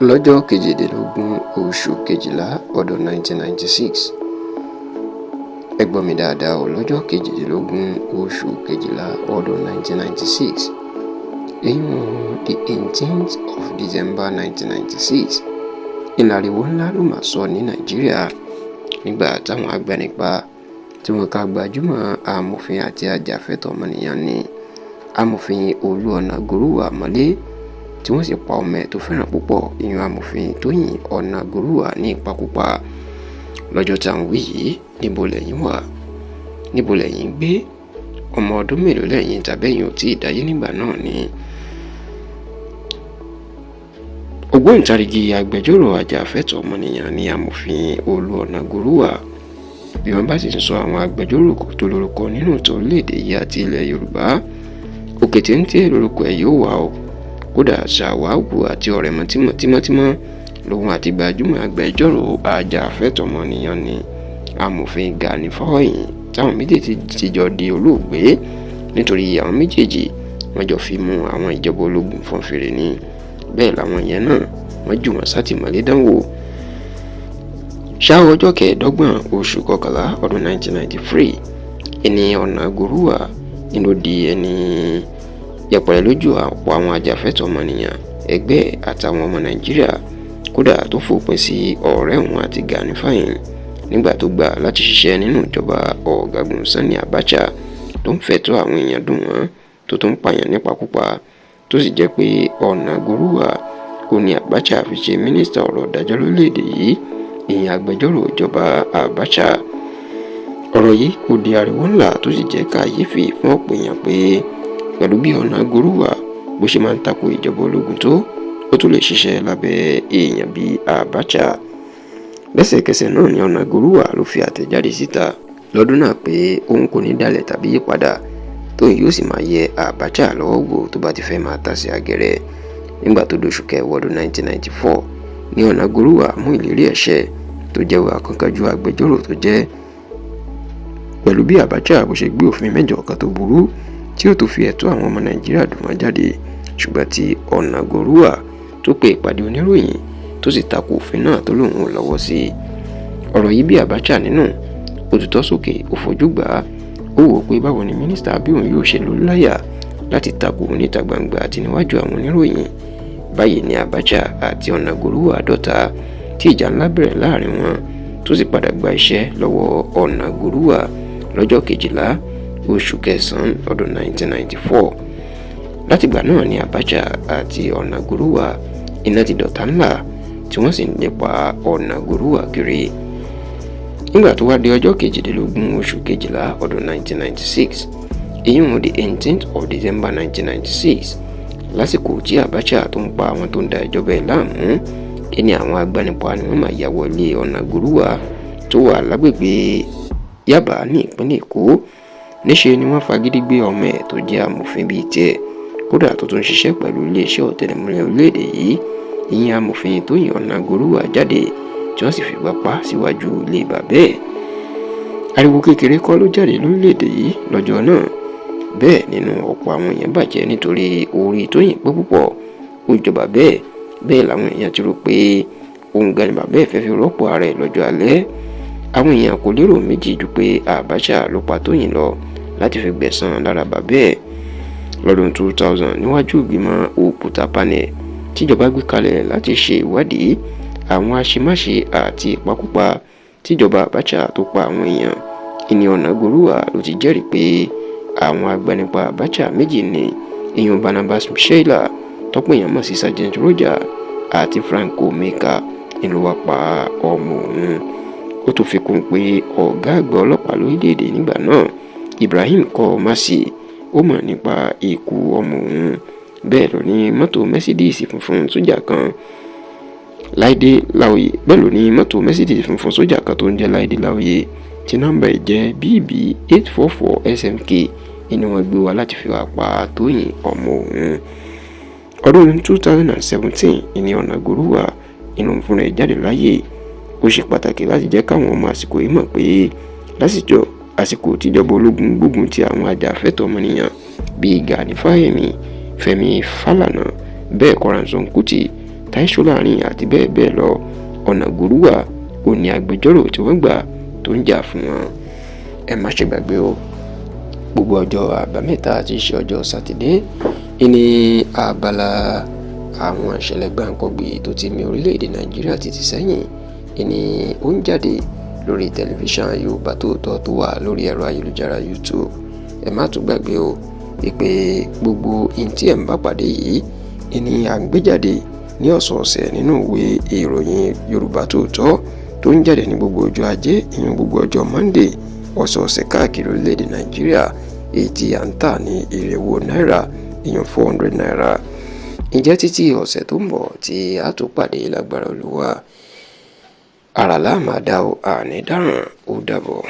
Lọ́jọ́ kejìdínlógún oṣù kejìlá ọdún 1996, ẹ gbọ́ mi dáadáa o, lọ́jọ́ kejìdínlógún oṣù kejìlá ọdún 1996, èyí the 18th of December 1996, ìlàríwó ńlá ló mà sọ ní Nàìjíríà nígbà táwọn agbanipa tí wọ́n ká gbajúmọ̀ amòfin àti ajàfẹ́tọ̀ọ́ ọmọnìyàn ní Amòfin Olú Ọ̀nàgúrúwà mọ́lé, tí wọ́n sì pa ọmọ ẹ̀ tó fẹ́ràn púpọ̀, ìyẹn Amòfin Tóyìn Ọ̀nàgúrúwà, ní ìpakúpa lọ́jọ́ tá à ń wí yìí. Níbo lẹ́yìn wà? Níbo lẹ́yìn gbé? Ọmọ ọdún mélòó lẹ́yìn tàbẹ́yìn ò tí ì dáyé nígbà náà ni? Ògbóǹtarìgì agbẹjọ́rò ajàfẹ́tọ̀ọ́ ọmọnìyàn ní Amòfin Olú Ọ̀nàgúrúwà. Bí wọ́n bá sì ń sọ àwọn agbẹjọ́rò tó lórúkọ nínú ìtàn orílẹ̀-èdè yìí àti ilẹ̀ Yorùbá, òkè téńté lórúkọ ẹ̀ yóò wà o. Kódà ṣàwáwù àti ọ̀rẹ́ tímọ́tímọ́ lòun àti gbajúmọ̀ agbẹjọ́rò ajàfẹ́tọ̀ọ́ ọmọnìyàn ní Amòfin Gani Fáwẹ́hìn, táwọn méjèèjì ti jọ di olóògbé, nítorí àwọn méjèèjì wọ́n jọ fi mú àwọn ìjọba ológun fọ́n fèrè ni. Bẹ́ẹ̀ làwọn yẹn náà wọ́n jù wọ́n sátìmọ́lé dánwò. Ṣáà ọjọ́ kẹẹ̀ẹ́dọ́gbọ̀n oṣù kọkànlá ọdún 1993 ẹni Ọ̀nàgúrúwà ló di ẹni yẹpẹrẹ lójú ọ̀pọ̀ àwọn ajàfẹ́tọ̀ọ́ ọmọnìyàn ẹgbẹ́ àtàwọn ọmọ Nàìjíríà, kódà tó fòpin sí ọ̀rẹ́ òun àti Gani Fáyìn nígbà tó gbà láti ṣiṣẹ́ nínú ìjọba ọ̀gágun Sani Abacha tó ń fẹ̀tọ́ àwọn èèyàn dùn wọ́n, tó tún ń pààyàn nípakúpa, tó sì jẹ́ pé Ọ̀nàgúrúwà ó ní Abacha fi ṣe mínísítà ọ̀rọ̀ ìdájọ́ lórílẹ̀‐èdè yìí, ìyẹn agbẹjọ́rò ìjọba Abacha. Ọ̀rọ̀ yìí kò di ariwo ńlá tó sì jẹ́ kàyéfì fún ọ̀pọ̀ èèyàn pé pẹ̀lú bí Ọ̀nàgúrúwà bó ṣe máa ń tako ìjọba ológun tó, ó tún lè ṣiṣẹ́ lábẹ́ èèyàn bíi Abacha. Lẹ́sẹ̀kẹsẹ̀ náà ni Ọ̀nàgúrúwà ló fi àtẹ̀jáde síta lọ́dún náà pé òun kò ní dalẹ̀ tàbí yípadà, tóun yóò sì máa yẹ Abacha lọ́wọ́ wò tó bá ti fẹ́ máa tasẹ̀ àgẹ̀rẹ̀. Nígbà tó dóṣù kẹwàá ọdún 1994 ní Ọ̀nàgúrúwà mú ìlérí ẹ̀ṣẹ̀ tó jẹ́wọ́ akánkanjú agbẹjọ́rò tó jẹ́, pẹ̀lú bí Abacha bó ṣe gbé òfin mẹ́jọ kan tó burú tí ó tó fi ẹ̀tọ́ àwọn ọmọ Nàìjíríà dùn wọ́n jáde, ṣùgbọ́n tí Ọ̀nàgúrúwà tó pe ìpàdé oníròyìn tó sì takò òfin náà tó lòun ò lọ́wọ́ sí i. Ọ̀rọ̀ yìí bí Abacha nínú, ó tutọ́ sókè, ó fojú gbà á, ó wò ó pé báwo ni mínísítà bí òun yóò ṣe lórí láyà láti takò òun níta gbangba àti níwájú àwọn oníròyìn. Báyìí ni Abacha àti Ọ̀nàgúrúwà dọ̀tá, tí ìjà ńlá bẹ̀rẹ̀ láàrin wọn, tó sì padà gba iṣẹ́ lọ́wọ́ Ọ̀nàgúrúwà lọ́jọ́ kejìlá oṣù kẹsàn-án ọdún 1994. Látìgbà náà ni Abacha àti Ọ̀nàgúrúwà iná ti dọ̀tá ńlá, tí wọ́n sì ń lépa Ọ̀nàgúrúwà kiri. Nígbà tó wá di ọjọ́ kejìdínlógún oṣù kejìlá ọdún 1996, èyí the 18th of December 1996, lásìkò tí Abacha tó ń pa àwọn tó ń da ìjọba ẹ̀ láàmú, ẹni àwọn agbanipa ni wọ́n máa ya wọlé Ọ̀nàgúrúwà tó wà lágbègbè Yábà ní ìpínlẹ̀ Èkó. Níṣe ni wọ́n fagídí gbé ọmọ ẹ̀ tó jẹ́ amòfin bíi tiẹ̀, kódà tó tún ṣiṣẹ́ pẹ̀lú iléeṣẹ́ ọ̀tẹlẹ̀múyẹ́ orílẹ̀-èdè yìí, ìyẹn Amòfin Tóyìn Ọ̀nàgúrúwà jáde, tí wọ́n sì fìgbà pa síwájú ilé bàbá ẹ̀. Ariwo kékeré kọ́ ló jáde lórílẹ̀-èdè yìí lọ́jọ́ náà. Bẹ́ẹ̀ nínú ọ̀pọ̀ àwọn èèyàn bàjẹ́ nítorí orí Tóyìn pé púpọ̀ ó jọba bẹ́ẹ̀. Bẹ́ẹ̀ làwọn èèyàn ti rò pé òun gan ni bàbá ẹ̀ fẹ́ fi rọ́pò ara ẹ̀ lọ́jọ́ alẹ́. Àwọn èèyàn kò lérò méjì ju pé Abacha ló pa Tóyìn lọ láti fi gbẹ̀san lára bàbá ẹ̀. Lọ́dún 2000, níwájú ìgbìmọ̀ Òkúta panel tíjọba gbé kalẹ̀ láti ṣe ìwádìí àwọn àṣemáṣe àti ìpakúpa tíjọba Abacha tó pa àwọn èèyàn, ìní Ọ̀nàgúrúwà ló ti jẹ́rìí pé àwọn agbanipa Abacha méjì ní èèyàn Barnabas Sheila, tọ́pọ̀ èèyàn mọ̀ sí Sergeant Roger, àti Franco Meka ni ló wá pa ọmọ òun. Ó tún fi kún pé ọ̀gá àgbà ọlọ́pàá lórílẹ̀‐èdè nígbà náà, Ibrahim Kọ́-Máṣì, ó mọ̀ nípa ikú ọmọ òun. Bẹ́ẹ̀ ló ní mọ́tò Mercedes funfun sójà kan Láìdé Láòyè, bẹ́ẹ̀ ló ní mọ́tò Mercedes funfun sójà kan tó ń jẹ́ Láìdé Láòyè tí nọ́mbà ẹ̀ jẹ́ BB 844 SMK ni wọ́n gbé wá láti fi wá pa Tóyìn ọmọ òun. Ọdún 2017 ìní Ọ̀nàgúrúwà inú fúnra ẹ̀ jáde láyé. Ó ṣe pàtàkì láti jẹ́ káwọn ọmọ àsìkò yìí mọ̀ pé lásìkò àsìkò tíjọba ológun gbógun ti àwọn ajàfẹ́tọ̀ọ́ ọmọnìyàn bíi Gani Fáyẹ̀mí, Fẹ́mi Fálànà, bẹ́ẹ̀ kọ́ Ransome Kuti Tai Solarin àti bẹ́ẹ̀ bẹ́ẹ̀ lọ. Ọ̀nàgúrúwà ò ní agbẹjọ́rò tí wọ́n gbà tó ń jà fún wọn. Ẹ má ṣe gbàgbé o, gbogbo ọjọ́ Àbámẹ́ta tí í ṣe ọjọ́ Sátidé ní abala àwọn ìṣẹ̀lẹ̀ gbáǹkọ́gbì tó ti mì orílẹ̀-èdè Nàìjíríà títí sẹ́yìn ní ó ń jáde lórí tẹlifíṣàn Yorùbá Tòótọ́ tó wà lórí ẹ̀rọ ayélujára YouTube. Ẹ má tún gbàgbé o wípé gbogbo ohun tí ẹ̀ ń bá pàdé yìí ní à ń gbé jáde ní ọ̀sọ̀ọ̀sẹ̀ nínú ìwé ìròyìn Yorùbá Tòótọ́ tó ń jáde ní gbogbo ọjọ́ Ajé, ìyẹn gbogbo ọjọ́ Monday ọ̀sọ̀ọ̀sẹ̀ káàkiri orílẹ̀-èdè Nàìjíríà, èyí tí à ń tà ní 400 náírà, ìyẹn ₦400. Ǹjẹ́ títí ọ̀sẹ̀ tó ń bọ̀ tí a tún pàdé, lágbára Olúwa, àràlá máa dá o, àní dáràn. Ó dàbọ̀.